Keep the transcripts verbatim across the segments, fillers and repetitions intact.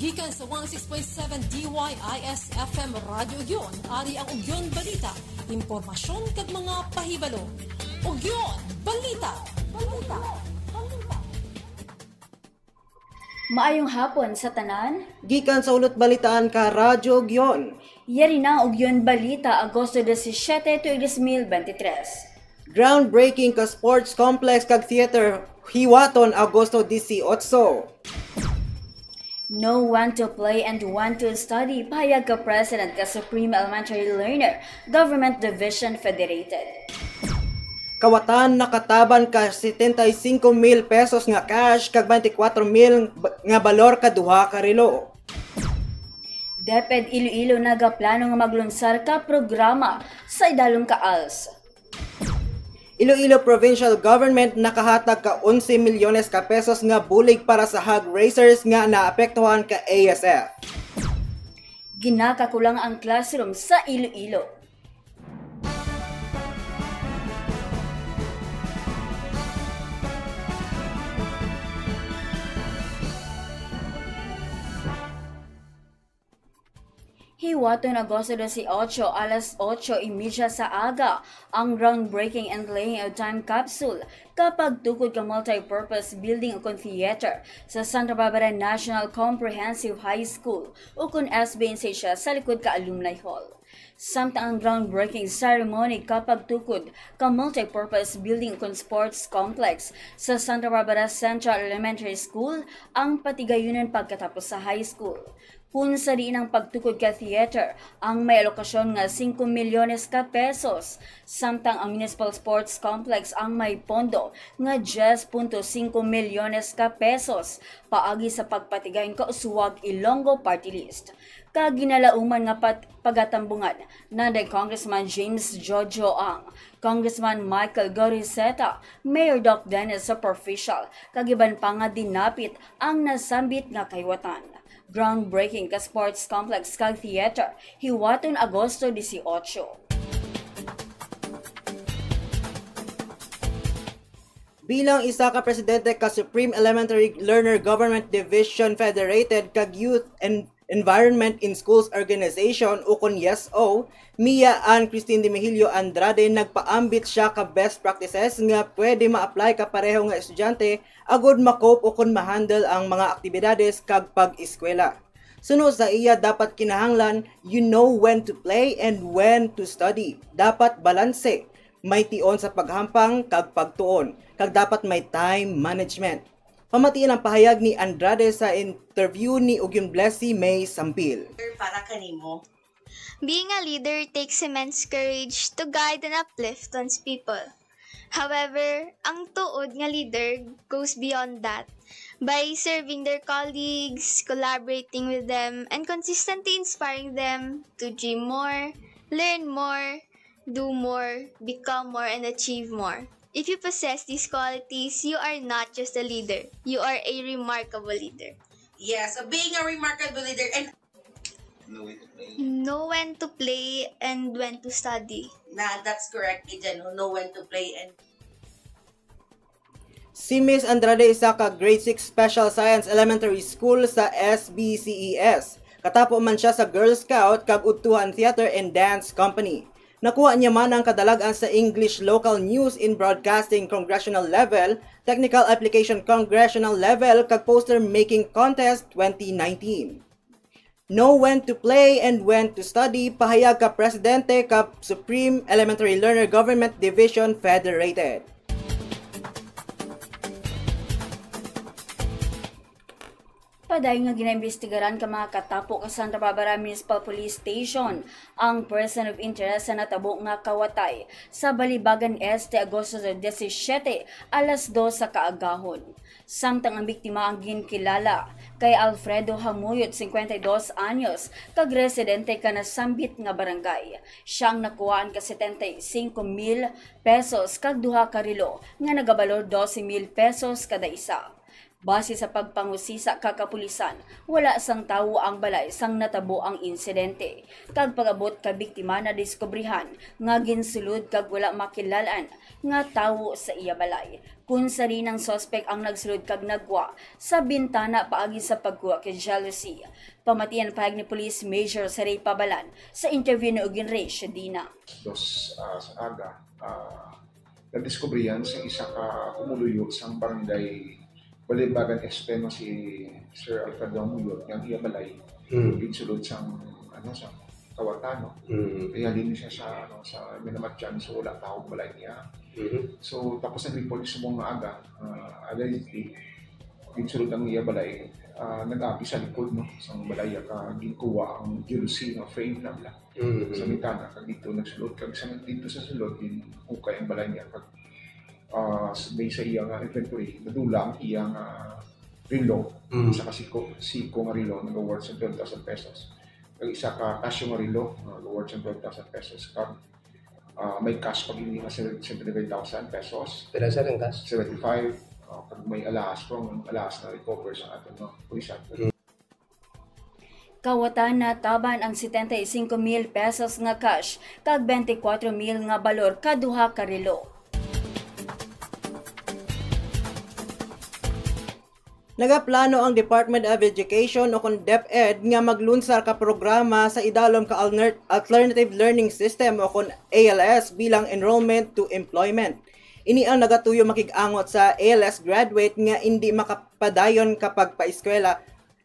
Gikan sa one oh six point seven D Y I S F M Radyo Ugyon, ari ang Ugyon Balita, impormasyon kag mga pahibalo. Ugyon Balita. Balita. Balita. Maayong hapon sa tanan. Gikan sa Hulot Balitaan ka Radyo Ugyon. Yari na ang Ugyon Balita, Agosto disisiete, tuig dos mil bente tres. Groundbreaking ka sports complex kag theater, Hiwaton, Agosto disiotso. Know when to play and when to study, pahayag ka President ka Supreme Elementary Learner, Government Division Federated. Kawatan nakataban ka setenta y cinco mil pesos nga cash kag twenty-four mil ba-, nga balor ka duha ka relo. DepEd Iloilo nagaplano nga maglunsar ka programa sa idalom ka ALS. Iloilo Provincial Government nakahatag ka onse milyones ka pesos nga bulig para sa hog raisers nga naapektuhan ka A S F. Ginakakulang ang classroom sa Iloilo. Hiwaton, Agosto disiotso, alas otso y media sa aga, ang groundbreaking and laying of time capsule kapagtukod ka multipurpose building ukon theater sa Santa Barbara National Comprehensive High School, ukon S B N C siya, sa likod ka Alumni Hall. Samtang ang groundbreaking ceremony kapagtukod ka multipurpose building ukon sports complex sa Santa Barbara Central Elementary School ang patigayunan pagkatapos sa high school. Kun sa diin ang pagtukod ka theater ang may alokasyon nga singko milyones ka pesos, samtang ang Municipal Sports Complex ang may pondo nga diyes punto singko milyones ka pesos paagi sa pagpatigayun ka Uswag Ilonggo Party List. Kag ginalauman nga pat-, pagatambungan nanday Congressman James Jojo Ang, Congressman Michael Goriseta, Mayor Doc Dennis Superficial, kag iban pa nga dinapit ang nasambit nga kahiwatan. Groundbreaking ka sports complex kag theater, Hiwaton, Agosto disiotso. Bilang isa ka presidente ka Supreme Elementary Learner Government Division Federated kag Youth and Environment in Schools Organization, ukon YESO, Mia Ann Christine Dimihilio Andrade, nagpaambit siya ka best practices nga pwede ma-apply ka pareho nga estudyante agud ma-cope ukon ma-handle ang mga aktibidades kag pag-eskwela. Suno sa iya, dapat kinahanglan you know when to play and when to study. Dapat balanse, may tion sa paghampang kag pagtuon, kag dapat may time management. Pamatiin ang pahayag ni Andrade sa interview ni Ugyon Blessy May Sampil. Para kanimo. Being a leader takes immense courage to guide and uplift one's people. However, ang tuod nga leader goes beyond that. By serving their colleagues, collaborating with them, and consistently inspiring them to dream more, learn more, do more, become more, and achieve more. If you possess these qualities, you are not just a leader. You are a remarkable leader. Yes, so being a remarkable leader and Know when to play and when to study. Na, that's correct, Jen. Know when to play and Si Miss Andrade isa ka Grade six Special Science Elementary School sa S B C E S. Katapo man siya sa Girl Scout kag Udtuhan Theater and Dance Company. Nakuha niya man ang kadalag-an sa English Local News in Broadcasting Congressional Level, Technical Application Congressional Level, kag Poster Making Contest twenty nineteen. Know when to play and when to study, pahayag ka presidente ka Supreme Elementary Learner Government Division Federated. Padayon nga ginaimbestigaran ka mga katapo ka Santa Barbara Municipal Police Station ang person of interest sa natabo nga kawatay sa Balibagan Este, Agosto disisyete, alas dos sa kaagahon. Samtang ang biktima ang ginkilala kay Alfredo Hamuyot, cincuenta y dos anyos, kag residente ka nasambit nga barangay. Siya ang nakuhaan ka setenta y cinco mil pesos kag duha ka relo nga nagabalor doce mil pesos kada isa. Base sa pagpangusisa ka kapulisan, wala sang tawo ang balay sang natabo ang insidente, kag pag-abot ka biktima nadiskubrihan nga ginsulod kag wala makilal-an nga tawo sa iya balay, kun sari ang suspek ang nagsulod kag nagwa sa bintana paagi sa pagkuha kay jealousy. Pamatian pahayag ni Police Major Serey Pabalan sa interview ni Ugin Reyes Dina. Dos, ah, sa aga, ah, nadiskubrihan sa isa ka pumuluyo sang barangay Balimbagan Este nga si Sir Alfredo Amuyot nga ang iya balay Mm. ginsulod sang, ano, sa kawatan, no? Mm. Kaya din siya sa, ano, sa Minamatyan, so wala tao balay niya. Mhm. So, tapos nag-report sa mga aga, ah, allegedly, ginsulod ang iya balay, ah, nag-api sa likod, no, sang balay, ka ginkuha ang jealousy nga frame na bala Mm. sa bintana, kag dito nagsulod, kag sa, dito sa sulod, din ukay ang balay niya, kag, ah, s-, based sa iya nga inventory, nadula ang iya nga relo, Mm. sa kasiko, siko nga relo, nag-worth sa twelve thousand pesos. Kag isa ka Casio nga relo, nag-worth sa twelve thousand pesos. Kag, ah, may cash pa gini nga seventy-five thousand pesos. Pila sa ang cash? Seventy-five, ah, kag may alahas, strong alahas na recover sa aton, no, pulisan. Mm. Kawatan nataban ang setenta y cinco mil pesos nga cash kag twenty-four mil nga balor ka duha ka relo. Nagaplano ang Department of Education o kon DepEd nga maglunsar ka programa sa idalom ka Alner-, Alternative Learning System o kon A L S bilang enrollment to employment. Ini ang nagatuyo makig-angot sa A L S graduate nga indi makapadayon ka pagpaeskwela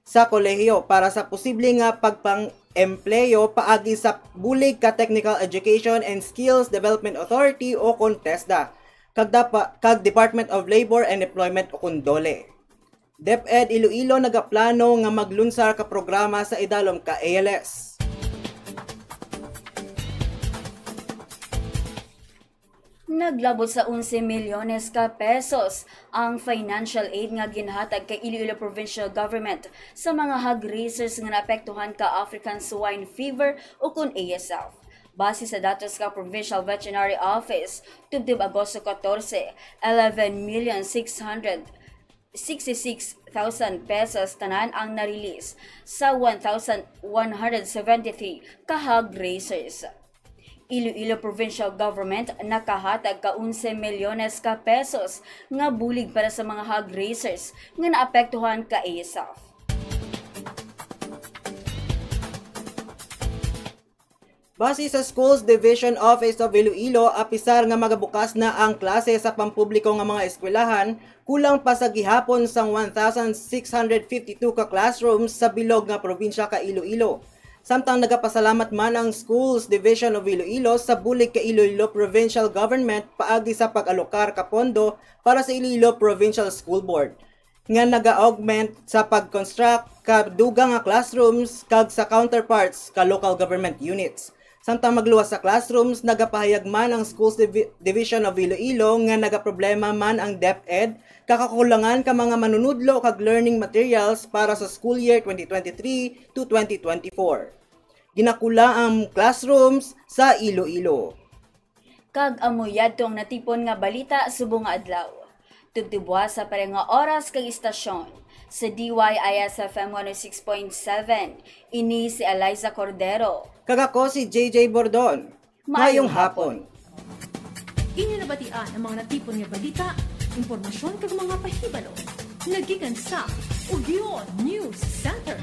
sa kolehiyo para sa posible nga pagpang-empleyo paagi sa bulig ka Technical Education and Skills Development Authority o kon TESDA, kag dapa-, kag Department of Labor and Employment o kon DOLE. DepEd Iloilo nagaplano nga maglunsar ka programa sa idalom ka A L S. Naglabot sa onse milyones ka pesos ang financial aid nga ginhatag kay Iloilo Provincial Government sa mga hog raisers nga naapektuhan ka African Swine Fever o kon A S F. Base sa datos ka Provincial Veterinary Office, tubtob Agosto catorce, eleven million six hundred sixty-six thousand pesos tanan ang na-release sa one thousand one hundred seventy-three ka hog raisers. Iloilo Provincial Government nakahatag ka onse milyones ka pesos nga bulig para sa mga hog raisers nga naapektuhan ka A S F. Base sa Schools Division Office of Iloilo, apisar nga magabukas na ang klase sa pampubliko nga mga eskwelahan, kulang pa sa gihapon sang one thousand six hundred fifty-two ka classrooms sa bilog nga probinsya ka Iloilo. Samtang nagapasalamat man ang Schools Division of Iloilo sa bulig ka Iloilo Provincial Government paagi sa pag-alokar ka pondo para sa Iloilo Provincial School Board, nga naga-augment sa pag-construct ka dugang nga classrooms kag sa counterparts ka local government units. Samtang magluwas sa classrooms, nagapahayag man ang Schools Divi-, Division of Iloilo nga nagaproblema man ang DepEd ka kakulangan ka mga manunudlo kag learning materials para sa school year twenty twenty-three to twenty twenty-four. Ginakula ang classrooms sa Iloilo. Kag amo yadto ang natipon nga balita subong nga adlaw. Tubtob buwas sa pareho nga oras kag istasyon sa D Y I S F M one oh six point seven. Ini si Eliza Cordero. Kag ako si J J Bordon. Maayong Maayong hapon. hapon. Inyo nabatian ang mga natipon nga balita, impormasyon kag mga pahibalo nga gikan sa Ugyon News Center.